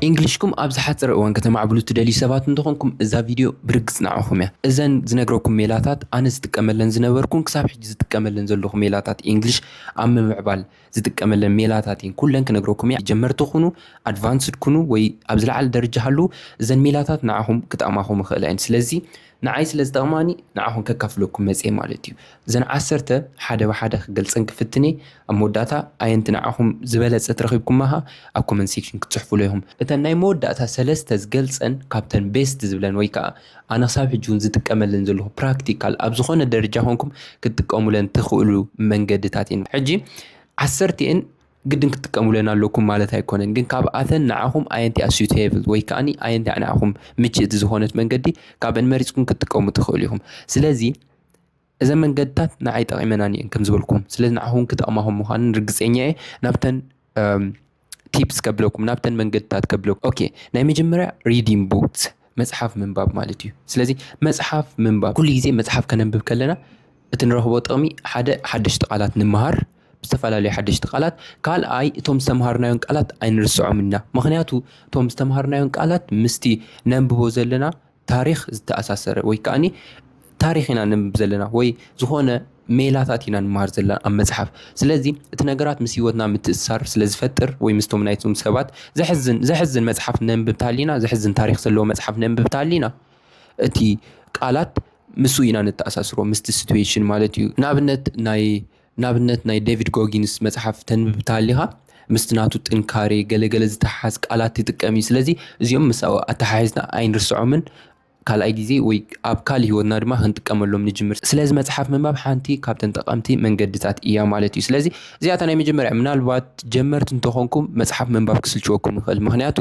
ኢንግሊሽኩም ኣብ ዝሓፀረ እዋን ከተማዕብሉ ትደልዩ ሰባት እንተኾንኩም፣ እዛ ቪድዮ ብርግፅ ንዓኹም እያ። እዘን ዝነግረኩም ሜላታት ኣነ ዝጥቀመለን ዝነበርኩን ክሳብ ሕጂ ዝጥቀመለን ዘለኹ ሜላታት ኢንግሊሽ ኣብ ምምዕባል ዝጥቀመለን ሜላታት እየን። ኩለን ክነግረኩም እያ። ጀመርቲ ኩኑ፣ ኣድቫንስድ ኩኑ፣ ወይ ኣብ ዝለዓለ ደረጃ ሃሉ፣ እዘን ሜላታት ንዓኹም ክጠቕማኹም ይኽእላ እየን። ስለዚ ንዓይ ስለ ዝጠቕማኒ ንዓኹም ከካፍለኩም መፅየ ማለት እዩ። እዘን ዓሰርተ ሓደ ብሓደ ክገልፀን ክፍትን እየ። ኣብ መወዳእታ ኣየንቲ ንዓኹም ዝበለፀት ረኺብኩማኻ ኣብ ኮመንት ሴክሽን ክትፅሕፉሉ ኢኹም። እተን ናይ መወዳእታ ሰለስተ ዝገልፀን ካብተን ቤስት ዝብለን ወይ ከዓ ኣነ ክሳብ ሕጂ እውን ዝጥቀመለን ዘለኹ ፕራክቲካል ኣብ ዝኾነ ደረጃ ኮንኩም ክትጥቀሙለን ትኽእሉ መንገድታት እየን። ሕጂ ዓሰርቲኤን ግድን ክትጥቀሙለን ኣለኩም ማለት ኣይኮነን፣ ግን ካብኣተን ንዓኹም ኣየንቲኣ ሱቴብል ወይ ከዓኒ ኣየንቲኣ ንዓኹም ምችእቲ ዝኾነት መንገዲ ካብአን መሪፅኩም ክትጥቀሙ ትኽእሉ ኢኹም። ስለዚ እዘን መንገድታት ንዓይ ጠቒመናኒ እየን ከም ዝበልኩም፣ ስለዚ ንዓኹም ክጠቕማኹም ምዃንን ርግፀኛ እየ። ናብተን ቲፕስ ከብለኩም፣ ናብተን መንገድታት ከብለኩም። ኦኬ፣ ናይ መጀመርያ ሪዲንግ ቡክስ፣ መፅሓፍ ምንባብ ማለት እዩ። ስለዚ መፅሓፍ ምንባብ፣ ኩሉ ግዜ መፅሓፍ ከነንብብ ከለና እቲ ንረኽቦ ጥቕሚ፣ ሓደ ሓደሽቲ ቃላት ንምሃር፣ ዝተፈላለዩ ሓደሽቲ ቃላት፣ ካልኣይ እቶም ዝተምሃርናዮም ቃላት ኣይንርስዖም ኢና። ምኽንያቱ እቶም ዝተምሃርናዮም ቃላት ምስቲ ነንብቦ ዘለና ታሪኽ ዝተኣሳሰረ ወይ ከዓኒ ታሪኽ ኢና ነንብብ ዘለና ወይ ዝኾነ ሜላታት ኢና ንምሃር ዘለና ኣብ መፅሓፍ። ስለዚ እቲ ነገራት ምስ ህይወትና ምትእስሳር ስለ ዝፈጥር ወይ ምስቶም ናይቶም ሰባት ዘሕዝን ዘሕዝን መፅሓፍ ነንብብ ተሃሊና፣ ዘሕዝን ታሪኽ ዘለዎ መፅሓፍ ነንብብ ተሃሊና፣ እቲ ቃላት ምስኡ ኢና ነተኣሳስሮ፣ ምስቲ ሲትዌሽን ማለት እዩ። ንኣብነት ናይ ንኣብነት ናይ ዴቪድ ጎጊንስ መፅሓፍ ተንብብ ተሃሊኻ ምስቲ ናቱ ጥንካሬ ገለገለ ዝተሓሓዝ ቃላት ይጥቀም እዩ። ስለዚ እዚኦም ምስ ኣተሓሒዝና ኣይንርስዖምን። ካልኣይ ግዜ ወይ ኣብ ካልእ ህይወትና ድማ ክንጥቀመሎም ንጅምር። ስለዚ መፅሓፍ ምንባብ ሓንቲ ካብተን ጠቐምቲ መንገድታት እያ ማለት እዩ። ስለዚ እዚኣታ ናይ መጀመርያ፣ ምናልባት ጀመርቲ እንተኾንኩም መፅሓፍ ምንባብ ክስልችወኩም ይኽእል። ምኽንያቱ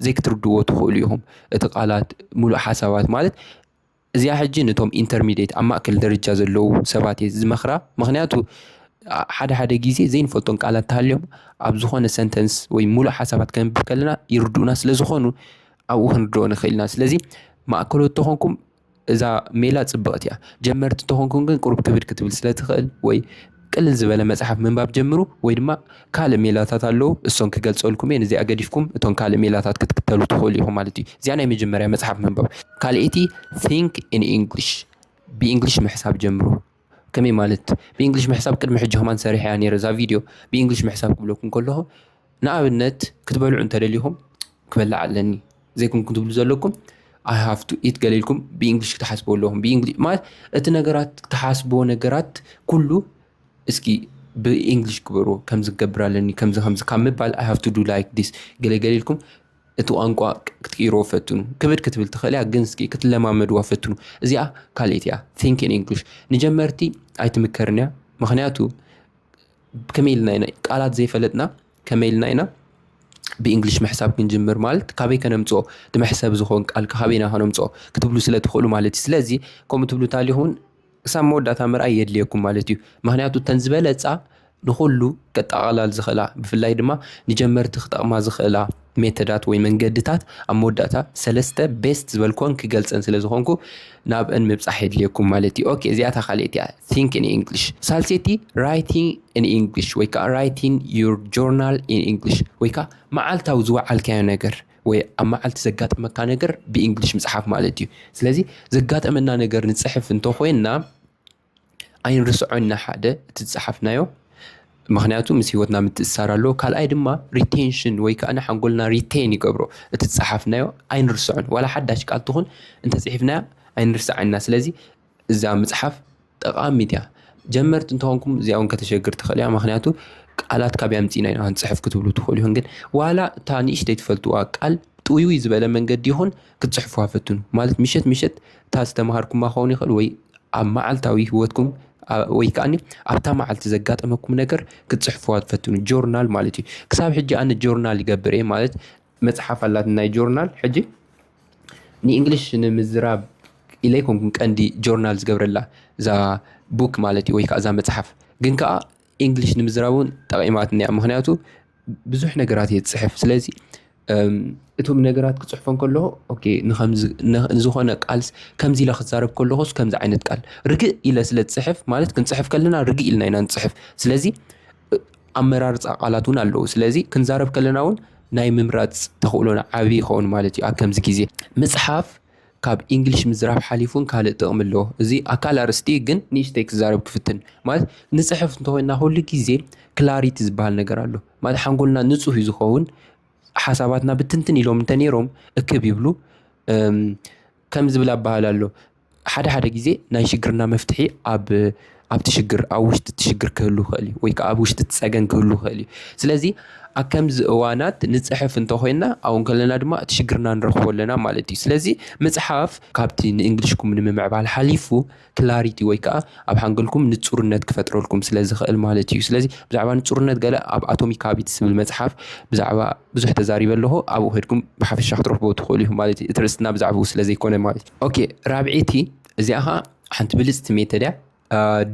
ዘይክትርድዎ ትኽእሉ ኢኹም። እቲ ቃላት፣ ሙሉእ ሓሳባት ማለት እዚኣ ሕጂ ነቶም ኢንተርሚዲየት ኣብ ማእከል ደረጃ ዘለዉ ሰባት እየ ዝመኽራ። ምኽንያቱ ሓደ ሓደ ግዜ ዘይንፈልጦን ቃላት ተሃልዮም ኣብ ዝኾነ ሰንተንስ ወይ ሙሉእ ሓሳባት ከንብብ ከለና ይርድኡና ስለ ዝኾኑ ኣብኡ ክንርድኦ ንኽእል ኢና። ስለዚ ማእከሎት ተኾንኩም እዛ ሜላ ጽብቕቲ እያ። ጀመርቲ ተኾንኩም ግን ቁሩብ ክብድ ክትብል ስለ ትኽእል ወይ ቅልል ዝበለ መጽሓፍ ምንባብ ጀምሩ ወይ ድማ ካልእ ሜላታት ኣለዉ፣ እሶም ክገልጸልኩም እየ። ነዚኣ ገዲፍኩም እቶም ካልእ ሜላታት ክትክተሉ ትኽእሉ ኢኹም ማለት እዩ። እዚኣ ናይ መጀመርያ መጽሓፍ ምንባብ። ካልኣይቲ think in English፣ ብእንግሊሽ ምሕሳብ ጀምሩ። ከመይ ማለት? ብእንግሊሽ ምሕሳብ ቅድሚ ሕጂ ከማን ሰሪሐያ ነይረ እዛ ቪድዮ። ብእንግሊሽ ምሕሳብ ክብለኩም ከለኹ ንኣብነት ክትበልዑ እንተደሊኹም ክበልዕ ኣለኒ ዘይኮንኩም ትብሉ ዘለኩም I have to eat ገለ ኢልኩም ብእንግሊሽ ክትሓስቡ ኣለኹም። ብእንግሊሽ ማለት እቲ ነገራት ክትሓስብዎ ነገራት ኩሉ እስኪ ብእንግሊሽ ግበሩ፣ ከምዚ ክገብር ኣለኒ፣ ከምዚ ከምዚ ካብ ምባል I have to do like this ገለ ገለ ኢልኩም እቲ ቋንቋ ክትቅይርዎ ፈትኑ። ክብድ ክትብል ትኽእል እያ፣ ግን እስኪ ክትለማመድዋ ፈትኑ። እዚኣ ካልኣይቲ እያ፣ think in English። ንጀመርቲ ኣይትምከርን እያ፣ ምኽንያቱ ከመይ ኢልና ኢና ቃላት ዘይፈለጥና ከመይ ኢልና ኢና ብእንግሊሽ ምሕሳብ ክንጅምር? ማለት ካበይ ከነምፅኦ? እቲ መሕሰቢ ዝኾን ቃል ካበይና ከነምፅኦ ክትብሉ ስለ ትኽእሉ ማለት እዩ። ስለዚ ከምኡ ትብሉ እንተሃሊኹም ክሳብ መወዳእታ ምርኣይ የድልየኩም ማለት እዩ። ምኽንያቱ እተን ዝበለፃ ንኹሉ ከጠቓላል ዝኽእላ ብፍላይ ድማ ንጀመርቲ ክጠቕማ ዝኽእላ ሜተዳት ወይ መንገድታት ኣብ መወዳእታ ሰለስተ ቤስት ዝበልኩወን ክገልፀን ስለ ዝኾንኩ ናብአን ምብፃሕ የድልየኩም ማለት እዩ። ኦኬ፣ እዚኣታ ካልኣይቲ እያ፣ think in English። ሳልሰይቲ writing in English ወይ ከዓ writing your journal in English ወይ ከዓ መዓልታዊ ዝወዓልካዮ ነገር ወይ ኣብ መዓልቲ ዘጋጠመካ ነገር ብእንግሊሽ ምፅሓፍ ማለት እዩ። ስለዚ ዘጋጠመና ነገር ንፅሕፍ እንተኾይንና ኣይንርስዖ ኢና ሓደ እቲ ዝፀሓፍናዮ፣ ምኽንያቱ ምስ ህይወትና ምትእስሳር ኣለዎ። ካልኣይ ድማ ሪቴንሽን ወይ ከዓ ሓንጎልና ሪቴን ይገብሮ፣ እቲ ዝፀሓፍናዮ ኣይንርስዖን። ዋላ ሓዳሽ ቃል ትኹን እንተፅሒፍናያ ኣይንርስዓ ኢና። ስለዚ እዛ ምፅሓፍ ጠቓሚት እያ። ጀመርቲ እንተኾንኩም እዚኣ እውን ከተሸግር ትኽእል እያ፣ ምኽንያቱ ቃላት ካበይ ኣምፂእና ኢና ክንፅሕፍ ክትብሉ ትኽእሉ ይኹን። ግን ዋላ እታ ንእሽተይ ትፈልጥዋ ቃል ጥውይውይ ዝበለ መንገዲ ይኹን ክትፅሕፉዋ ፈትኑ። ማለት ምሸት ምሸት እታ ዝተምሃርኩማ ክኸውን ይኽእል ወይ ኣብ መዓልታዊ ህይወትኩም ወይ ከዓ ኣብታ መዓልቲ ዘጋጠመኩም ነገር ክትፅሕፉዋ ፈትኑ። ጆርናል ማለት እዩ። ክሳብ ሕጂ ኣነ ጆርናል ይገብር እየ፣ ማለት መፅሓፍ ኣላትኒ ናይ ጆርናል። ሕጂ ንእንግሊሽ ንምዝራብ ኢለ ኣይኮንኩን ቀንዲ ጆርናል ዝገብረላ እዛ ቡክ ማለት እዩ፣ ወይ ከዓ እዛ መፅሓፍ። ግን ከዓ እንግሊሽ ንምዝራብ እውን ጠቒማትኒ እያ፣ ምኽንያቱ ብዙሕ ነገራት እየ ዝፅሕፍ። ስለዚ እቶም ነገራት ክፅሕፎ ከለኹ ኦኬ፣ ንዝኾነ ቃልስ ከምዚ ኢለ ክዛረብ ከለኹስ ከምዚ ዓይነት ቃል ርግእ ኢለ ስለ ዝፅሕፍ፣ ማለት ክንፅሕፍ ከለና ርግእ ኢልና ኢና ንፅሕፍ። ስለዚ ኣመራርፃ ቃላት እውን ኣለዉ። ስለዚ ክንዛረብ ከለና እውን ናይ ምምራፅ ተኽእሎና ዓብዪ ይኸውን ማለት እዩ። ኣብ ከምዚ ግዜ ምፅሓፍ ካብ ኢንግሊሽ ምዝራብ ሓሊፉን ካልእ ጥቕሚ ኣለዎ። እዚ ኣካል ኣርእስቲ ግን ንእሽተይ ክዛረብ ክፍትን ማለት ንፅሕፍ እንተኮይና ኩሉ ግዜ ክላሪቲ ዝበሃል ነገር ኣሎ ማለት ሓንጎልና ንፁህ እዩ ዝኸውን። ሓሳባትና ብትንትን ኢሎም እንተነይሮም እክብ ይብሉ። ከም ዝብል ኣባሃል ኣሎ ሓደ ሓደ ግዜ ናይ ሽግርና መፍትሒ ኣብ ኣብቲ ሽግር ኣብ ውሽጢ እቲ ሽግር ክህሉ ይኽእል እዩ ወይ ከዓ ኣብ ውሽጢ እቲ ፀገም ክህሉ ይኽእል እዩ። ስለዚ ኣብ ከምዚ እዋናት ንፅሕፍ እንተኮይና ኣብኡ ከለና ድማ እቲ ሽግርና ንረኽቦ ኣለና ማለት እዩ። ስለዚ ምፅሓፍ ካብቲ ንእንግሊሽኩም ንምምዕባል ሓሊፉ ክላሪቲ ወይ ከዓ ኣብ ሓንገልኩም ንፁርነት ክፈጥረልኩም ስለ ዝኽእል ማለት እዩ። ስለዚ ብዛዕባ ንፁርነት ገለ ኣብ ኣቶሚክ ሃቢትስ ዝብል መፅሓፍ ብዛዕባ ብዙሕ ተዛሪበ ኣለኹ። ኣብኡ ከድኩም ብሓፈሻ ክትረኽብዎ ትኽእሉ ኢኹም ማለት እዩ። እቲ ርእስትና ብዛዕባኡ ስለ ዘይኮነ ማለት እዩ። ኦኬ፣ ራብዒቲ እዚኣ ኸዓ ሓንቲ ብልፅቲ ሜተድ እያ።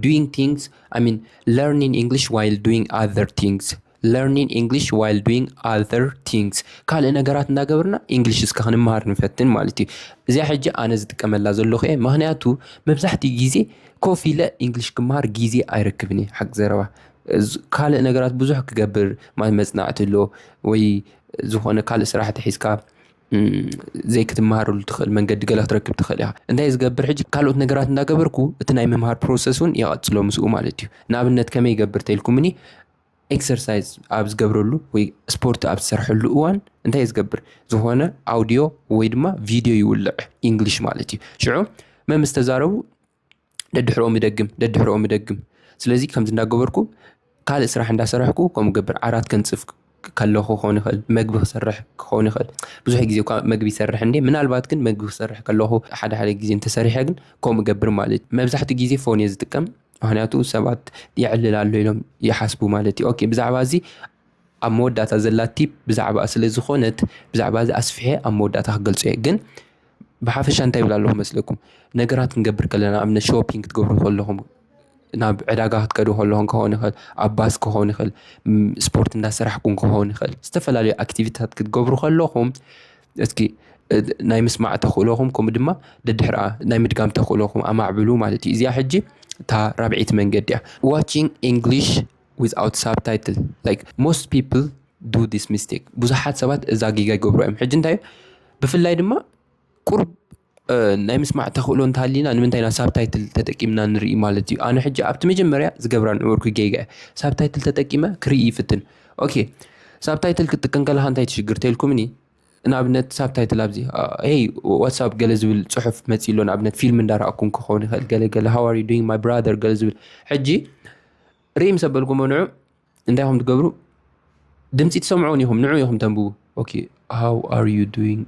Doing things, I mean, learning English while doing other things. Learning English while doing other things. ካልእ ነገራት እንዳገበርና ኢንግሊሽ እስከ ክንመሃር ንፈትን ማለት እዩ። እዚኣ ሕጂ ኣነ ዝጥቀመላ ዘለኹ እየ። ምክንያቱ መብዛሕትኡ ግዜ ኮፍ ኢለ ኢንግሊሽ ክመሃር ግዜ ኣይረክብን እየ። ሓቂ ዘረባ ካልእ ነገራት ብዙሕ ክገብር ማለት መፅናዕቲ ኣሎ ወይ ዝኾነ ካልእ ስራሕ ተሒዝካ ዘይክትመሃረሉ ትኽእል መንገዲ ገለ ክትረክብ ትኽእል ኢኻ። እንታይ ዝገብር ሕጂ ካልኦት ነገራት እንዳገበርኩ እቲ ናይ ምምሃር ፕሮሰስ እውን ይቐፅሎ ምስኡ ማለት እዩ። ንኣብነት ከመይ ይገብር ተልኩምኒ ኤክሰርሳይዝ ኣብ ዝገብረሉ ወይ ስፖርት ኣብ ዝሰርሐሉ እዋን እንታይ ዝገብር ዝኾነ ኣውዲዮ ወይ ድማ ቪድዮ ይውልዕ ኢንግሊሽ ማለት እዩ። ሽዑ መምስ ተዛረቡ ደድሕሮኦም ይደግም ደድሕሮኦም ይደግም። ስለዚ ከምዚ እንዳገበርኩ ካልእ ስራሕ እንዳሰራሕኩ ከምኡ ገብር። ዓራት ከንፅፍ ከለኹ ክኸውን ይኽእል፣ መግቢ ክሰርሕ ክኸውን ይኽእል። ብዙሕ ግዜ እኳ መግቢ ይሰርሕ እንዴ፣ ምናልባት ግን መግቢ ክሰርሕ ከለኹ ሓደ ሓደ ግዜ እንተሰሪሐ ግን ከምኡ ገብር ማለት እዩ። መብዛሕትኡ ግዜ ፎን እየ ዝጥቀም፣ ምክንያቱ ሰባት የዕልል ኣሎ ኢሎም ይሓስቡ ማለት እዩ። ኦኬ፣ ብዛዕባ እዚ ኣብ መወዳእታ ዘላ ቲፕ ብዛዕባ ስለ ዝኾነት ብዛዕባ እዚ ኣስፍሐ ኣብ መወዳእታ ክገልጾ እየ። ግን ብሓፈሻ እንታይ ይብል ኣለኹ መስለኩም? ነገራት ክንገብር ከለና ኣብነት ሾፒንግ ክትገብሩ ከለኹም ናብ ዕዳጋ ክትከዱ ከለኹም ክኸውን ይኽእል፣ ኣብ ባስ ክኸውን ይኽእል፣ ስፖርት እንዳሰራሕኩም ክኸውን ይኽእል፣ ዝተፈላለዩ ኣክቲቪታት ክትገብሩ ከለኹም እስኪ ናይ ምስማዕ ተኽእሎኹም ከምኡ ድማ ደድሕርኣ ናይ ምድጋም ተኽእሎኹም ኣማዕብሉ ማለት እዩ። እዚኣ ሕጂ እታ ራብዒቲ መንገዲ እያ። Watching English without subtitle, like most people do this mistake. ብዙሓት ሰባት እዛ ጌጋ ይገብሩ እዮም። ሕጂ እንታይ ብፍላይ ድማ ቁርብ ናይ ምስማዕ ተኽእሎ እንተሃሊና ንምንታይ ኢና ሳብታይትል ተጠቂምና ንርኢ ማለት እዩ። ኣነ ሕጂ ኣብቲ መጀመርያ ዝገብራ ነበርኩ ጌጋ እያ። ሳብታይትል ተጠቂመ ክርኢ ይፍትን። ኦኬ፣ ሳብታይትል ክትጥቀም ከለካ እንታይ ትሽግር ተልኩምኒ? ንኣብነት ሳብታይትል ኣብዚ ሄይ ዋትሳፕ ገለ ዝብል ፅሑፍ መፂ ኣሎ። ንኣብነት ፊልም እንዳረኣኩም ክኸውን ይኽእል፣ ገለ ገለ how are you doing my brother ገለ ዝብል። ሕጂ ርኢ ምስ ኣበልኩሞ ንዑ እንታይ ኢኹም ትገብሩ? ድምፂ ትሰምዑን ኢኹም፣ ንዑ ኢኹም ተንብቡ። ኦኬ፣ how are you doing?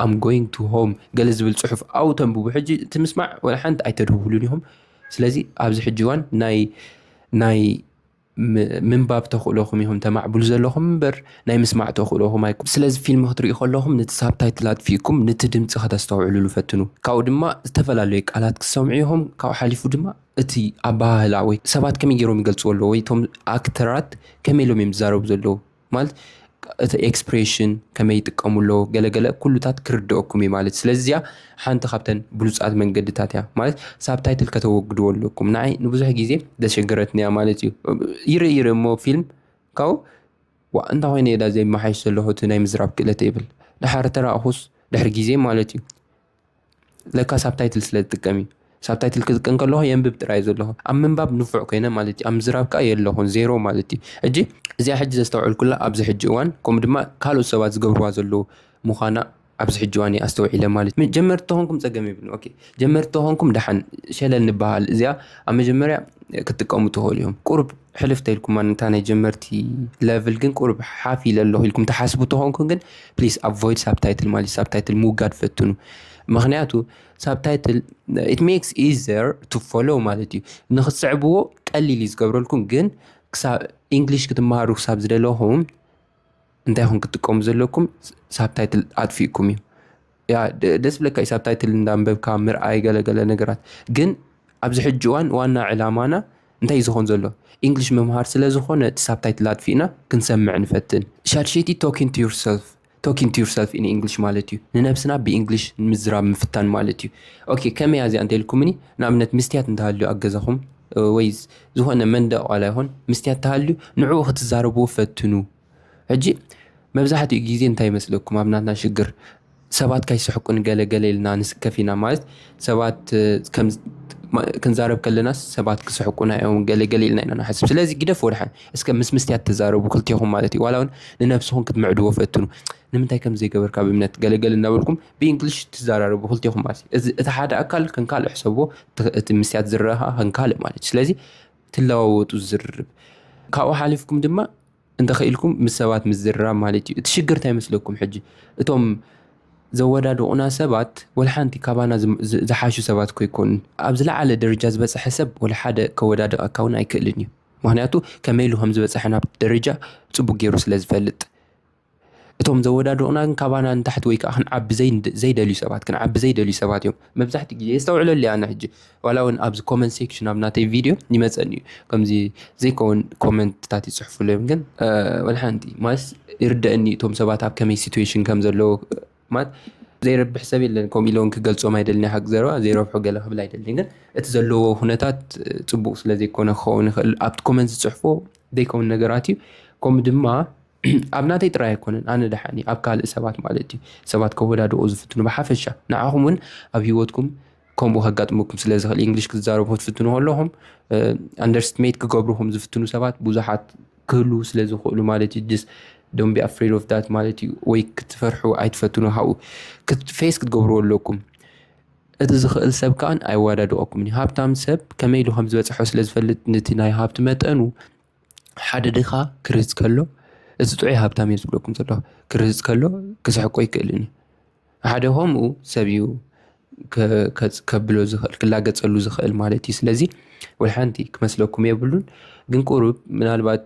I'm going to home ገለ ዝብል ፅሑፍ ኣው ተንብቡ። ሕጂ እቲ ምስማዕ ወላ ሓንቲ ኣይተድህብሉን ኢኹም። ስለዚ ኣብዚ ሕጂ እዋን ናይ ናይ ምንባብ ተኽእሎኹም ኢኹም ተማዕብሉ ዘለኹም እምበር ናይ ምስማዕ ተኽእሎኹም ኣይኩም። ስለዚ ፊልም ክትሪኡ ከለኹም ነቲ ሳብታይትል ኣጥፊእኩም ነቲ ድምፂ ከተስተውዕሉሉ ፈትኑ። ካብኡ ድማ ዝተፈላለዩ ቃላት ክትሰምዑ ኢኹም። ካብኡ ሓሊፉ ድማ እቲ ኣባህላ ወይ ሰባት ከመይ ገይሮም ይገልፅዎ ኣለዉ ወይ እቶም ኣክተራት ከመይ ኢሎም እዮም ዝዛረቡ ዘለዉ ማለት እቲ ኤክስፕሬሽን ከመይ ይጥቀሙ ኣለዉ ገለገለ ኩሉታት ክርድአኩም እዩ ማለት። ስለዚ እዚኣ ሓንቲ ካብተን ብሉፃት መንገድታት እያ ማለት ሳብታይትል ከተወግድዎ ኣለኩም። ንዓይ ንብዙሕ ግዜ ዘሸገረትኒ እያ ማለት እዩ። ይርኢ ይርኢ እሞ ፊልም ካብኡ ዋ እንታይ ኮይነ እየ ዳ ዘይመሓይሽ ዘለኹ እቲ ናይ ምዝራብ ክእለት ይብል። ድሓር ተራእኹስ ድሕሪ ግዜ ማለት እዩ ለካ ሳብታይትል ስለ ዝጥቀም እዩ። ሳብታይትል ክጥቀም ከለኹ የንብብ ጥራይ ዘለኹ ኣብ ምንባብ ንፉዕ ኮይነ ማለት እዩ። ኣብ ምዝራብ ከዓ የለኹን ዜሮ ማለት እዩ። ሕጂ እዚኣ ሕጂ ዘስተውዕልኩላ ኣብዚ ሕጂ እዋን ከምኡ ድማ ካልኦት ሰባት ዝገብርዋ ዘለዉ ምዃና ኣብዚ ሕጂ እዋን ኣስተውዒለ ማለት ጀመርቲ ተኾንኩም ፀገም የብልን። ኦኬ ጀመርቲ ተኾንኩም ደሓን ሸለል ንበሃል። እዚኣ ኣብ መጀመርያ ክትጥቀሙ ትኽእሉ እዮም። ቁሩብ ሕልፍ ተኢልኩም ማለት እታ ናይ ጀመርቲ ለቭል ግን ቁሩብ ሓፍ ኢለ ኣለኹ ኢልኩም ትሓስቡ ተኾንኩም ግን ፕሊስ ኣቮይድ ሳብታይትል ማለት ሳብታይትል ምውጋድ ፈትኑ። ምክንያቱ ሳብታይትል it makes easier to follow ማለት እዩ። ንክትስዕብዎ ቀሊል እዩ ዝገብረልኩም። ግን ኢንግሊሽ ክትመሃሩ ክሳብ ዝደለኹም እንታይ ኹም ክትጥቀሙ ዘለኩም ሳብታይትል ኣጥፊእኩም እዩ። ያ ደስ ብለካ እዩ ሳብታይትል እንዳንበብካ ምርኣይ ገለገለ ነገራት። ግን ኣብዚ ሕጂ እዋን ዋና ዕላማና እንታይ እዩ ዝኾን ዘሎ? ኢንግሊሽ ምምሃር ስለ ዝኾነ እቲ ሳብታይትል ኣጥፊእና ክንሰምዕ ንፈትን። ሻድሸይቲ talking to yourself talking to yourself in English ማለት እዩ። ንነብስና ብኢንግሊሽ ንምዝራብ ምፍታን ማለት እዩ። ኦኬ ከመይ እያ እዚኣ እንተልኩምኒ ንኣብነት ምስትያት እንተሃልዩ ኣብ ገዛኹም ወይ ዝኾነ መንደቕ ዋላ ይኹን ምስትያት ተሃልዩ ንዕኡ ክትዛረብዎ ፈትኑ። ሕጂ መብዛሕትኡ ግዜ እንታይ ይመስለኩም ኣብ ናትና ሽግር ሰባት ካይስሕቁን ገለ ገለ ኢልና ንስከፍ ኢና። ማለት ሰባት ከም ክንዛረብ ከለና ሰባት ክስሕቁና እዮም ገለ ገለ ኢልና ኢና ንሓስብ። ስለዚ ግደፍ ወድሓን እስከ ምስ ምስትያት ተዛረቡ ክልቴኹም ማለት እዩ። ዋላ እውን ንነብስኹም ክትምዕድዎ ፈትኑ። ንምንታይ ከም ዘይገበርካ ብእምነት ገለ ገለ እናበልኩም ብእንግሊሽ ትዛራረቡ ክልቴኹም ማለት እዩ። እዚ እቲ ሓደ ኣካል ከም ካልእ ሕሰብዎ፣ እቲ እቲ ምስትያት ዝረኻ ከም ካልእ ማለት እዩ። ስለዚ ትለዋወጡ ዝርርብ። ካብኡ ሓሊፍኩም ድማ እንተኽኢልኩም ምስ ሰባት ምዝርራብ ማለት እዩ። እቲ ሽግር እንታይ ይመስለኩም ሕጂ? እቶም ዘወዳድቑና ሰባት ወላ ሓንቲ ካባና ዝም- ዝ- ዝሓሹ ሰባት ኮይኮኑን። ኣብ ዝለዓለ ደረጃ ዝበፅሐ ሰብ ወላ ሓደ ከወዳድቐካ እውን ኣይክእልን እዩ። ምክንያቱ ከመይ ኢሉ ከም ዝበፅሐ ናብቲ ደረጃ ፅቡቅ ገይሩ ስለ ዝፈልጥ። እቶም ዘወዳድቑና ግን ካባና ንታሕቲ ወይ ከዓ ክንዓቢ ዘይንድ- ዘይደልዩ ሰባት፣ ክንዓቢ ዘይደልዩ ሰባት እዮም። መብዛሕትኡ ግዜ የስተውዕለሉ እየ ኣነ ሕጂ። ዋላ እውን ኣብዚ ኮመንት ሴክሽን ኣብ ናተይ ቪድዮ ይመፀኒ እዩ። ከምዚ ዘይከውን ኮመንትታት ይፅሕፉሉ እዮም። ግን ወላ ሓንቲ ማለት ይርደአኒ እቶም ሰባት ኣብ ከመይ ሲትዌሽን ከም ዘለዉ። ማለት ዘይረብሕ ሰብ የለን። ከምኡ ኢለ እውን ክገልፆም ኣይደልን እየ። ሓቂ ዘረባ ዘይረብሑ ገለ ክብል ኣይደልን። ግን እቲ ዘለዎ ኩነታት ፅቡቅ ስለ ዘይኮነ ክኸውን ይኽእል። ኣብቲ ኮመንት ዝፅሕፎ ዘይከውን ነገራት እዩ። ከምኡ ድማ ኣብ ናተይ ጥራይ ኣይኮነን፣ ኣነ ደሓን እየ፣ ኣብ ካልእ ሰባት ማለት እዩ። ሰባት ከወዳድቑ ዝፍትኑ ብሓፈሻ ንዓኹም እውን ኣብ ህይወትኩም ከምኡ ከጋጥመኩም ስለ ዝኽእል፣ እንግሊሽ ክትዛረቡ ክትፍትኑ ከለኹም ኣንደርስትሜት ክገብሩኹም ዝፍትኑ ሰባት ብዙሓት ክህልዉ ስለ ዝኽእሉ ማለት እዩ። Just don't be afraid of that ማለት እዩ። ወይ ክትፈርሑ ኣይትፈትኑ፣ ካብኡ ፌስ ክትገብርዎ ኣለኩም። እቲ ዝኽእል ሰብ ከኣ ኣይወዳድቐኩምን እዩ። ሃብታም ሰብ ከመይ ኢሉ ከም ዝበፅሖ ስለ ዝፈልጥ ነቲ ናይ ሃብቲ መጠኑ ሓደ ድኻ ክርህፅ ከሎ፣ እዚ ጥዑይ ሃብታም እየ ዝብለኩም ዘለኹ፣ ክርህፅ ከሎ ክስሕቆ ይክእልን እዩ። ሓደ ከምኡ ሰብ እዩ ከ- ከፅ- ከብሎ ዝኽእል፣ ክላገፀሉ ዝኽእል ማለት እዩ። ስለዚ ወላ ሓንቲ ክመስለኩም የብሉን። ግን ቁሩብ ምናልባት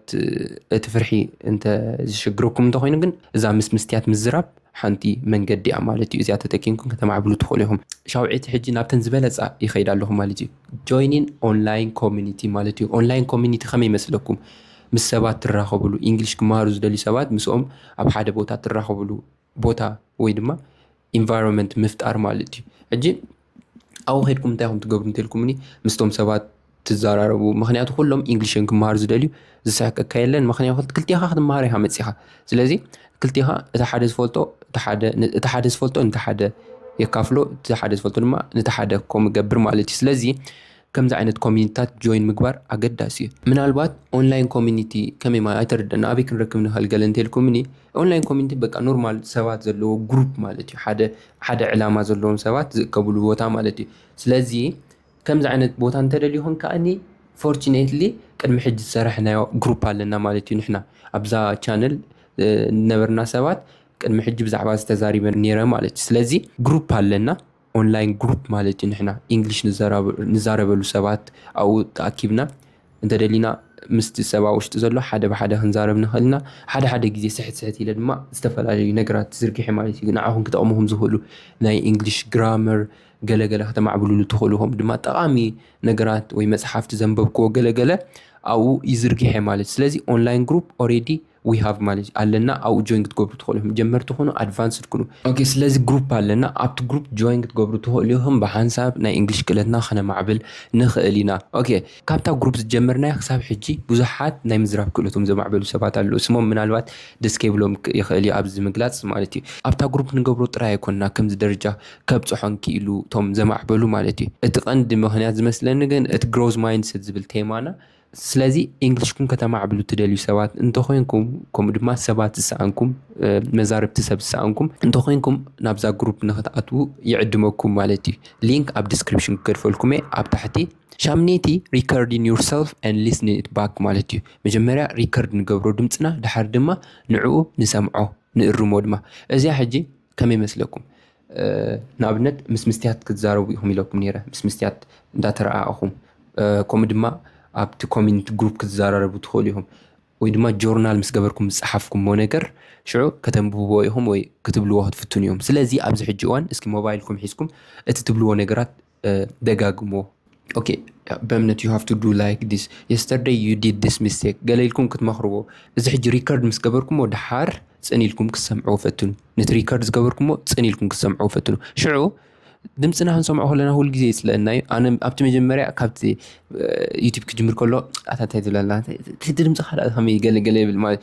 እቲ ፍርሒ እንተ ዝሽግረኩም እንተኮይኑ ግን እዛ ምስ ምስትያት ምዝራብ ሓንቲ መንገዲ እያ ማለት እዩ። እዚኣ ተጠቂምኩም ከተማዕብሉ ትኽእሉ ኢኹም። ሻውዒት ሕጂ ናብተን ዝበለፃ ይኸይድ ኣለኹ ማለት እዩ። ጆይኒን ኦንላይን ኮሚኒቲ ማለት እዩ። ኦንላይን ኮሚኒቲ ከመይ ይመስለኩም? ምስ ሰባት ትራኸብሉ፣ ኢንግሊሽ ክመሃሩ ዝደልዩ ሰባት ምስኦም ኣብ ሓደ ቦታ ትራኸብሉ ቦታ ወይ ድማ ኢንቫይሮንመንት ምፍጣር ማለት እዩ። ሕጂ ኣብኡ ከድኩም እንታይ ኢኹም ትገብሩ እንተልኩምኒ ምስቶም ሰባት ትዘራረቡ። ምክንያቱ ኩሎም ኢንግሊሽን ክመሃሩ ዝደልዩ ዝስሕቀካ የለን። ምክንያቱ ክልቲኻ ክትመሃር ኢኻ መፂኻ። ስለዚ ክልቲኻ እቲ ሓደ ዝፈልጦ እቲ ሓደ ን- እቲ ሓደ ዝፈልጦ ነቲ ሓደ የካፍሎ፣ እቲ ሓደ ዝፈልጦ ድማ ነቲ ሓደ ከምኡ ይገብር ማለት እዩ። ስለዚ ከምዚ ዓይነት ኮሚኒቲታት ጆይን ምግባር ኣገዳሲ እዩ። ምናልባት ኦንላይን ኮሚኒቲ ከመይ ማለት ኣይተረደና ኣበይ ክንረክብ ንኽእል ገለ እንተልኩምኒ ኦንላይን ኮሚኒቲ በቃ ኖርማል ሰባት ዘለዎ ግሩፕ ማለት እዩ። ሓደ ሓደ ዕላማ ዘለዎም ሰባት ዝእከብሉ ቦታ ማለት እዩ። ስለዚ ከምዚ ዓይነት ቦታ እንተደልዩ ኾን ከኣኒ ፎርቹኔትሊ ቅድሚ ሕጂ ዝሰራሕናዮ ግሩፕ ኣለና ማለት እዩ። ንሕና ኣብዛ ቻነል ዝነበርና ሰባት ቅድሚ ሕጂ ብዛዕባ ዝተዛሪበ ነይረ ማለት እዩ። ስለዚ ግሩፕ ኣለና ኦንላይን ግሩፕ ማለት እዩ። ንሕና ኢንግሊሽ ንዘራበ- ንዛረበሉ ሰባት ኣብኡ ተኣኪብና እንተደሊና ምስቲ ሰብ ኣብ ውሽጢ ዘሎ ሓደ ብሓደ ክንዛረብ ንኽእል ኢና። ሓደ ሓደ ግዜ ስሕት ስሕት ኢለ ድማ ዝተፈላለዩ ነገራት ዝርግሐ ማለት እዩ። ንዓኹም ክጠቕሙኹም ዝኽእሉ ናይ ኢንግሊሽ ግራመር ገለገለ ከተማዕብሉሉ ትኽእሉ። ከምኡ ድማ ጠቓሚ ነገራት ወይ መፅሓፍቲ ዘንበብክዎ ገለገለ ኣብኡ ይዝርግሐ ማለት እዩ። ስለዚ ኦንላይን ግሩፕ ኦሬዲ ዊ ሃቭ ማለት እዩ ኣለና። ኣብኡ ጆይን ክትገብሩ ትኽእሉ ኢኹም። ጀመርቲ ኩኑ ኣድቫንስድ ኩኑ። ኦኬ ስለዚ ግሩፕ ኣለና። ኣብቲ ግሩፕ ጆይን ክትገብሩ ትኽእሉ ኢኹም። ብሓንሳብ ናይ እንግሊሽ ክእለትና ከነማዕብል ንኽእል ኢና። ኦኬ ካብታ ግሩፕ ዝጀመርናዮ ክሳብ ሕጂ ብዙሓት ናይ ምዝራብ ክእለቶም ዘማዕበሉ ሰባት ኣለዉ። ስሞም ምናልባት ደስ ከይብሎም ክ- ይኽእል እዩ ኣብዚ ምግላፅ ማለት እዩ። ኣብታ ግሩፕ ንገብሮ ጥራይ ኣይኮንና ከምዚ ደረጃ ከብፅሖን ክኢሉ እቶም ዘማዕበሉ ማለት እዩ። እቲ ቀንዲ ምኽንያት ዝመስለኒ ግን እቲ ግሮዝ ማይንድሰት ዝብል ቴማና ስለዚ እንግሊሽኩም ከተማዕብሉ ትደልዩ ሰባት እንተኾይንኩም ከምኡ ድማ ሰባት ዝሰኣንኩም መዛርብቲ ሰብ ዝሰኣንኩም እንተኾይንኩም ናብዛ ግሩፕ ንክትኣትዉ ይዕድመኩም ማለት እዩ። ሊንክ ኣብ ዲስክሪፕሽን ክገድፈልኩም እየ ኣብ ታሕቲ። ሻምኔቲ recording yourself and listening it back ማለት እዩ። መጀመርያ ሪከርድ ንገብሮ ድምፅና ድሓር ድማ ንዕኡ ንሰምዖ ንእርሞ ድማ። እዚኣ ሕጂ ከመይ መስለኩም? ንኣብነት ምስ ምስትያት ክትዛረቡ ኢኹም ኢለኩም ነይረ። ምስ ምስትያት እንዳተረኣእኹም ከምኡ ድማ ኣብቲ ኮሚኒቲ ግሩፕ ክትዘራረቡ ትኽእሉ ኢኹም። ወይ ድማ ጆርናል ምስ ገበርኩም ዝፀሓፍኩምዎ ነገር ሽዑ ከተንብብዎ ኢኹም ወይ ክትብልዎ ክትፍትኑ እዮም። ስለዚ ኣብዚ ሕጂ እዋን እስኪ ሞባይልኩም ሒዝኩም እቲ ትብልዎ ነገራት ደጋግምዎ። Okay በእምነት you have to do like this yesterday you did this mistake ገለ ኢልኩም ክትመኽርዎ። እዚ ሕጂ ሪከርድ ምስ ገበርኩሞ ድሓር ፅን ኢልኩም ክትሰምዕዎ ፈትኑ። ነቲ ሪከርድ ዝገበርኩሞ ፅን ኢልኩም ክትሰምዕዎ ፈትኑ። ሽዑ ድምፅና ክንሰምዖ ከለና ኩሉ ግዜ ይፅለአና እዩ። ኣነ ኣብቲ መጀመርያ ካብቲ ዩቲብ ክጅምር ከሎ ኣታ እንታይ ትብለና እቲ ድምፂ ካልኣ ከመይ ገለ ገለ ይብል ማለት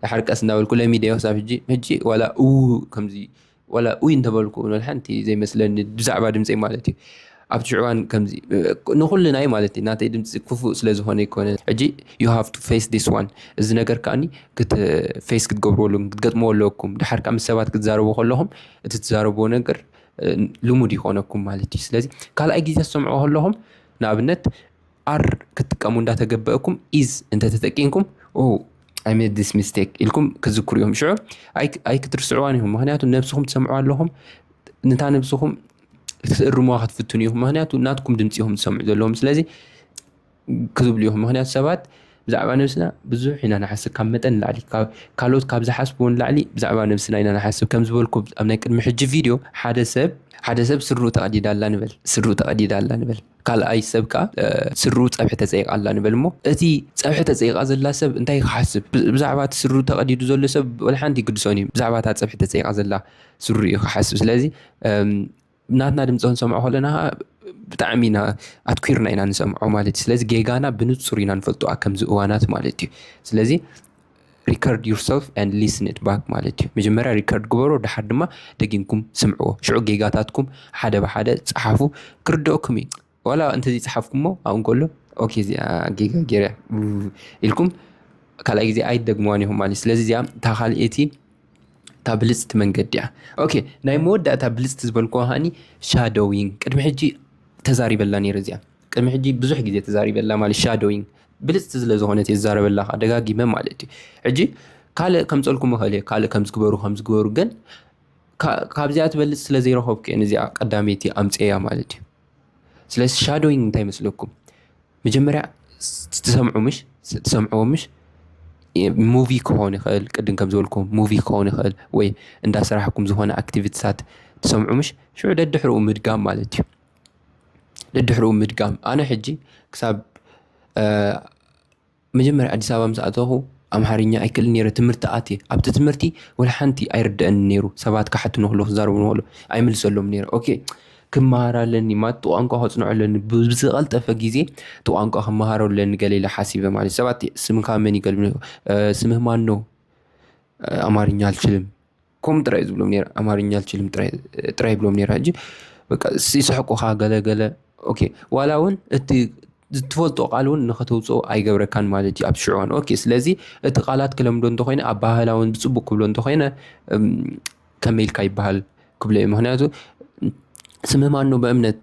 ድሓር ቀስ እንዳበልኩ ለሚደዮ ክሳብ ሕጂ። ሕጂ ዋላ ኡ ከምዚ ዋላ ኡይ እንተበልኩ፣ ንሓንቲ ዘይመስለኒ ብዛዕባ ድምፀይ ማለት እዩ። ኣብቲ ሽዑ እዋን ከምዚ ንኩልና እዩ ማለት እዩ፣ ናተይ ድምፂ ክፉእ ስለ ዝኾነ ኣይኮነ። ሕጂ you have to face this one። እዚ ነገር ከኣኒ ክት ፌስ ክትገብርዎ ኣለኩም፣ ክትገጥምዎ ኣለኩም። ድሓር ከዓ ምስ ሰባት ክትዛረቡ ከለኹም እቲ ትዛረብዎ ነገር ልሙድ ይኾነኩም ማለት እዩ። ስለዚ ካልኣይ ግዜ ትሰምዑ ከለኹም ንኣብነት ኣር ክትጥቀሙ እንዳተገበእኩም ኢዝ እንተተጠቂምኩም፣ I made this mistake ኢልኩም ክዝክሩ እዮም። ሽዑ ኣይክትርስዕዋን ኢኹም፣ ምክንያቱ ነብስኹም ትሰምዑ ኣለኹም። ንታ ነብስኹም ክትእርሙዋ ክትፍትኑ ኢኹም፣ ምክንያቱ ናትኩም ድምፂ ኢኹም ትሰምዑ ዘለኹም። ስለዚ ክትብሉ ኢኹም፣ ምክንያቱ ሰባት ብዛዕባ ነብስና ብዙሕ ኢና ንሓስብ፣ ካብ መጠን ንላዕሊ፣ ካልኦት ካብ ዝሓስብዎ ንላዕሊ ብዛዕባ ነብስና ኢና ንሓስብ። ከም ዝበልኩ ኣብ ናይ ቅድሚ ሕጂ ቪድዮ ሓደ ሰብ ሓደ ሰብ ስሩ ተቐዲዳ ኣላ ንበል፣ ስሩ ተቐዲዳ ኣላ ንበል። ካልኣይ ሰብ ከዓ ስሩ ፀብሒ ተፀይቃ ኣላ ንበል። እሞ እቲ ፀብሒ ተፀይቃ ዘላ ሰብ እንታይ ክሓስብ? ብዛዕባ እቲ ስሩ ተቐዲዱ ዘሎ ሰብ ወላ ሓንቲ ይግድሶን እዩ፣ ብዛዕባ እታ ፀብሒ ተፀይቃ ዘላ ስሩ እዩ ክሓስብ። ስለዚ ናትና ድምፂ ክንሰምዖ ከለና ብጣዕሚ ኢና ኣትኲርና ኢና ንሰምዖ ማለት እዩ። ስለዚ ጌጋና ብንፁር ኢና ንፈልጦ ኣብ ከምዚ እዋናት ማለት እዩ። ስለዚ record yourself and listen it back ማለት እዩ። መጀመርያ ሪከርድ ግበሮ፣ ድሓር ድማ ደጊምኩም ስምዕዎ። ሽዑ ጌጋታትኩም ሓደ ብሓደ ፀሓፉ፣ ክርድኦኩም እዩ። ዋላ እንተዘይፀሓፍኩሞ ኣብኡ እንከሎ ኦኬ እዚኣ ጌጋ ገይረ ኢልኩም ካልኣይ ግዜ ኣይትደግምዋን ኢኹም ማለት እዩ። ስለዚ እዚኣ እታ ካልኣይቲ እታ ብልፅቲ መንገዲ እያ። ኦኬ ናይ መወዳእታ ብልፅቲ ዝበልኩዋ ከዓኒ ሻዶዊንግ ቅድሚ ሕጂ ተዛሪበላ ነይረ። እዚኣ ቅድሚ ሕጂ ብዙሕ ግዜ ተዛሪበላ ማለት ሻዶዊንግ ብልፅቲ ስለ ዝኾነት እየ ዝዛረበላ ከዓ ደጋጊመ ማለት እዩ። ሕጂ ካልእ ከምፀልኩም እኽእል እየ፣ ካልእ ከምዝግበሩ ከምዝግበሩ ግን ካብዚኣ ትበልፅ ስለ ዘይረኸብኩ እየ ነዚኣ ቀዳመይቲ ኣምፅኤያ ማለት እዩ። ስለዚ ሻዶዊንግ እንታይ ይመስለኩም? መጀመርያ ትሰምዑ ምሽ ትሰምዕዎ ምሽ ሙቪ ክኸውን ይኽእል፣ ቅድም ከም ዝበልኩም ሙቪ ክኸውን ይኽእል ወይ እንዳሰራሕኩም ዝኾነ ኣክቲቪቲታት ትሰምዑ ምሽ ሽዑ ደድሕርኡ ምድጋም ማለት እዩ። ደድሕርኡ ምድጋም ኣነ ሕጂ ክሳብ መጀመርያ ኣዲስ ኣበባ ምስ ኣተኹ ኣምሓርኛ ኣይክእልን ነይረ። ትምህርቲ ኣትየ ኣብቲ ትምህርቲ ወላ ሓንቲ ኣይርደአን ነይሩ። ሰባት ክሓትኑ ከለዉ ክዛረቡ ከለዉ ኣይምልሰሎም ነይረ። ኦኬ ክመሃር ኣለኒ ማለት ቋንቋ ከፅንዖ ኣለኒ ብዝቐልጠፈ ግዜ እቲ ቋንቋ ክመሃሮ ኣለኒ ገለ ኢለ ሓሲበ ማለት ሰባት ስምካ መን ይገልብኒ ስምህ ማን ነው ኣማርኛ ኣልችልም ከምኡ ጥራይ ዝብሎም ነይረ ኣማርኛ ኣልችልም ጥራይ ይብሎም ነይረ ሕጂ በቃ ይስሕቁኻ ገለ ገለ ኦኬ ዋላ እውን እቲ ዝትፈልጦ ቃል እውን ንኸተውፅኦ ኣይገብረካን ማለት እዩ ኣብ ሽዑ እዋን ኦኬ ስለዚ እቲ ቃላት ክለምዶ እንተኮይነ ኣባህላ እውን ብፅቡቅ ክብሎ እንተኮይነ ከመይ ኢልካ ይበሃል ክብሎ እዩ ምክንያቱ ስምህ ማኖ በእምነት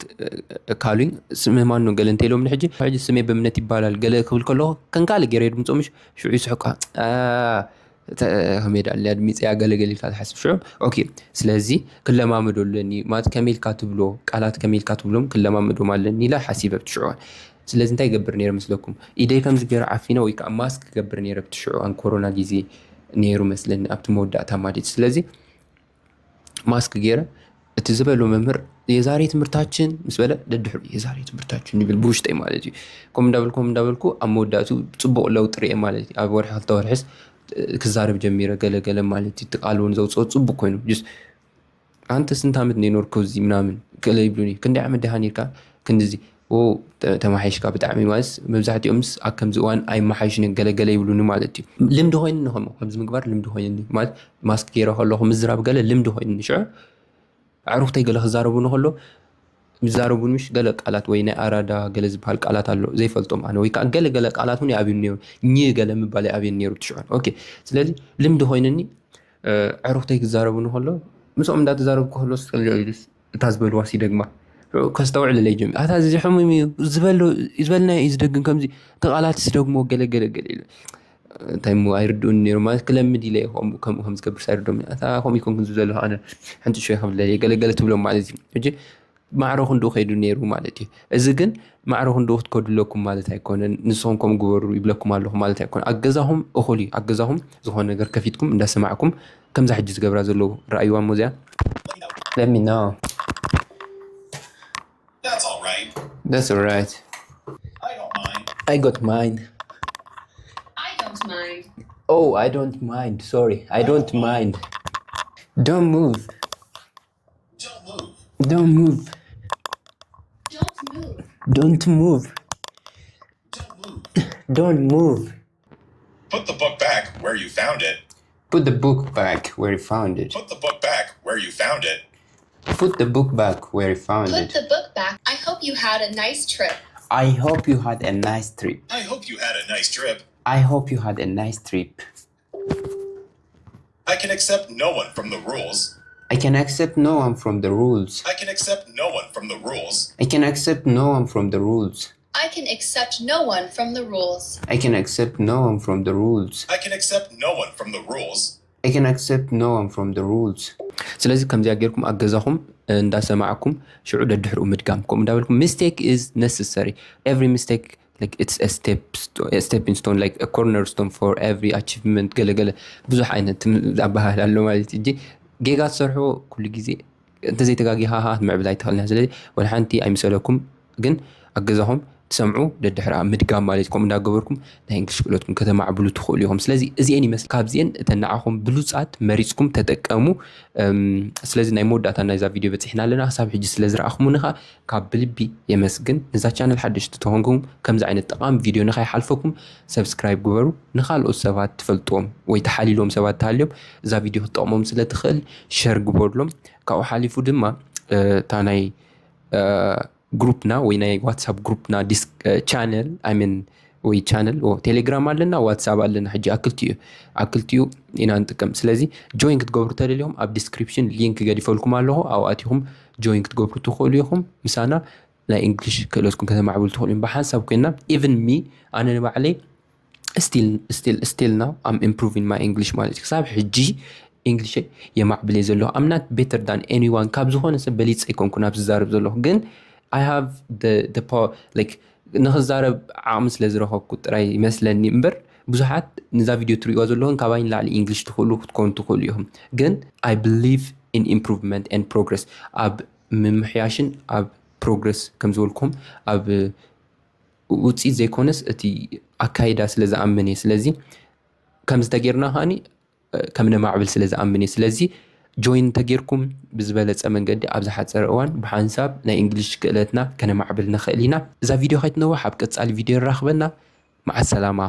ካሉኝ ስምህ ማኖ ገለ እንተኢሎም ንሕጂ ሕጂ ስሜ በእምነት ይባላል ገለ ክብል ከለኹ ከንካለ ገይረ ድምፆ ምሽ ሽዑ ይስሕቋ ከመይ ዳ ኣልያ ድሚፀያ ገለገል ኢልካ ትሓስብ ሽዑ ኦኬ ስለዚ ክለማመዶ ኣለኒ ማለት ከመይ ኢልካ ትብሎ ቃላት ከመይ ኢልካ ትብሎም ክለማመዶም ኣለኒ ኢለ ሓሲበ ኣብቲ ሽዑ ስለዚ እንታይ ይገብር ነይረ መስለኩም ኢደይ ከምዚ ገይረ ዓፊነ ወይ ከዓ ማስክ ክገብር ነይረ ኣብቲ ሽዑ እዋን ኮሮና ግዜ ነይሩ መስለኒ ኣብቲ መወዳእታ ማለት እዩ ስለዚ ማስክ ገይረ እቲ ዝበሎ መምህር የዛሬ ትምህርታችን ምስ በለ ደድሕሩ የዛሬ ትምህርታችን ይብል ብውሽጠይ ማለት እዩ ከም እንዳበልኩ ከም እንዳበልኩ ኣብ መወዳእቱ ፅቡቅ ለውጢ ርኤ ማለት እዩ ኣብ ወርሒ ክልተ ወርሒስ ክዛረብ ጀሚረ ገለገለ ማለት እዩ እቲ ቃል እውን ዘውፅኦ ፅቡቅ ኮይኑ ጅስ ኣንተ ስንት ዓመት ነው የኖርከው እዚህ ምናምን ገለ ይብሉኒ ክንደይ ዓመት ዲኻ ነርካ ክንድዚ ተማሓይሽካ ብጣዕሚ ማለት መብዛሕትኦምስ ኣብ ከምዚ እዋን ኣይመሓይሽን ገለገለ ይብሉኒ ማለት እዩ ልምዲ ኮይኑኒ ከምኡ ከምዚ ምግባር ልምዲ ኮይኑኒ ማለት ማስክ ገይረ ከለኹ ምዝራብ ገለ ልምዲ ኮይኑኒ ሽዑ ኣዕሩኽተይ ገለ ክዛረቡኒ ከሎ ዝዛረቡኒ ምሽ ገለ ቃላት ወይ ናይ ኣራዳ ገለ ዝበሃል ቃላት ኣሎ ዘይፈልጦም ኣነ ወይ ከዓ ገለ ገለ ቃላት እውን ይኣብዩኒ ነይሩ ኝ ገለ ምባል ይኣብየኒ ነይሩ ትሽዑን ኦኬ ስለዚ ልምዲ ኮይኑኒ ኣዕሩኽተይ ክዛረቡኒ ከሎ ምስኦም እንዳተዛረብኩ ከሎ ስጠልዮ ኢሉስ እታ ዝበልዋ ሲደግማ ከስተውዕልለይ ጀሚሩ ኣታ እዚ ሕሙም እዩ ዝበሎ ዝበልና እዩ ዝደግም ከምዚ እቲ ቃላት ስደግሞ ገለ ገለ ገለ ኢሉ እንታይ ሞ ኣይርድኡን ነይሩ ማለት ክለምድ ኢለ ከምኡ ከም ዝገብር ሳይርዶም ኣታ ከምኡ ይኮንኩን ዝብ ዘለኹ ኣነ ሓንቲ ሸ ከምለ ገለገለ ትብሎም ማለት እዩ ሕጂ ማዕሮ ክንድኡ ከይዱ ነይሩ ማለት እዩ እዚ ግን ማዕሮ ክንድኡ ክትከዱ ኣለኩም ማለት ኣይኮነን ንስኹም ከምኡ ግበሩ ይብለኩም ኣለኹ ማለት ኣይኮነ ኣብ ገዛኹም እኹል እዩ ኣብ ገዛኹም ዝኾነ ነገር ከፊትኩም እንዳሰማዕኩም ከምዛ ሕጂ ዝገብራ ዘለዉ ረኣይዋ ሞ እዚኣ let me know That's all right. That's all right. I don't mind. I got mine. I don't mind. Oh, I don't mind. Sorry. I don't mind. Don't move. Don't move. Don't move. Don't move. Don't move. Don't move. Don't move. Put the book back where you found it. Put the book back where you found it. Put the book back where you found it. Put the book back where you found Put it. the book back. I hope you had a nice trip. I hope you had a nice trip. I hope you had a nice trip. I hope you had a nice trip. I can accept no one from the rules. I can accept no one from the rules. I can accept no one from the rules. I can accept no one from the rules. I can accept no one from the rules. I can accept no one from the rules. I can accept no one from the rules. I can accept no one from the rules. ስለዚ ከምዚኣ ጌርኩም ኣብ ገዛኹም እንዳሰማዕኩም ሽዑ ደድሕርኡ ምድጋም። ከምኡ እንዳበልኩም mistake is necessary. Every mistake, like, it's a step sto- a stepping stone, like, a cornerstone for every achievement. ገለገለ ብዙሕ ዓይነት ትም- ኣበሃህላ ኣሎ ማለት እዩ። ጌጋ ትሰርሖ ኩሉ ግዜ እንተዘይተጋጊኻ ምዕብል ኣይትኽእልን። ስለዚ ወላ ሓንቲ ኣይምሰለኩም፣ ግን ኣብ ገዛኹም ትሰምዑ ደድሕርኣ ምድጋም ማለት እዩ። ከምኡ እንዳገበርኩም ናይ እንግሊሽ ክእለትኩም ከተማዕብሉ ትኽእሉ ኢኹም። ስለዚ እዚአን ይመስል ካብዚአን እተን ንዓኹም ብሉፃት መሪፅኩም ተጠቀሙ። እም፣ ስለዚ ናይ መወዳእታ ናይዛ ቪድዮ በፂሕና ኣለና። ክሳብ ሕጂ ስለ ዝረኣኹሙኒ ከዓ ካብ ብልቢ የመስግን። ነዛ ቻነል ሓደሽቲ ተኾንኩም ከምዚ ዓይነት ጠቓሚ ቪድዮ ንኸይሓልፈኩም ሰብስክራይብ ግበሩ። ንኻልኦት ሰባት ትፈልጥዎም ወይ ተሓሊሎም ሰባት ተሃልዮም እዛ ቪድዮ ክትጠቕሞም ስለ ትኽእል ሸር ግበሩሎም። ካብኡ ሓሊፉ ድማ እ፣ እታ ናይ ግሩፕና ወይ ናይ ዋትሳፕ ግሩፕና ቻነል ሚን ወይ ቻነል ቴሌግራም ኣለና፣ ዋትሳፕ ኣለና። ሕጂ ኣክልቲኡ ኣክልቲኡ ኢና ንጥቀም። ስለዚ ጆይን ክትገብሩ ተደሊኹም ኣብ ዲስክሪፕሽን ሊንክ ገዲፈልኩም ኣለኹ። ኣብኣቲኹም ጆይን ክትገብሩ ትኽእሉ ኢኹም። ምሳና ናይ እንግሊሽ ክእለትኩም ከተማዕብሉ ትኽእሉ ኢኹም። ብሓንሳብ ኮይና ኢቨን ሚ ኣነ ንባዕለይ still still still now I'm improving my English ማለት እዩ። ክሳብ ሕጂ እንግሊሽ የማዕብል እየ ዘለኹ። I'm not better than anyone፣ ካብ ዝኾነ ሰብ በሊፀ ኣይኮንኩን ኣብዚ ዝዛረብ ዘለኹ፣ ግን I have the the power, like፣ ንኽዛረብ ዓቕሚ ስለ ዝረኸብኩ ጥራይ ይመስለኒ እምበር ብዙሓት ነዛ ቪድዮ ትሪእዋ ዘለኹም ካባይ ንላዕሊ እንግሊሽ ትኽእሉ ክትኮኑ ትኽእሉ ኢኹም። ግን I believe in improvement and progress፣ ኣብ ምምሕያሽን ኣብ ፕሮግረስ ከም ዝበልኩም ኣብ ውፅኢት ዘይኮነስ እቲ ኣካይዳ ስለ ዝኣምን እየ። ስለዚ ከምዚ ተጌርና ከዓኒ ከም ነማዕብል ስለ ዝኣምን እየ። ስለዚ ጆይን ተጌርኩም ብዝበለፀ መንገዲ ኣብ ዝሓፀረ እዋን ብሓንሳብ ናይ እንግሊሽ ክእለትና ከነማዕብል ንኽእል ኢና። እዛ ቪድዮ ከይትነውሕ ኣብ ቀፃሊ ቪድዮ ንራኽበና። መዓ ሰላማ።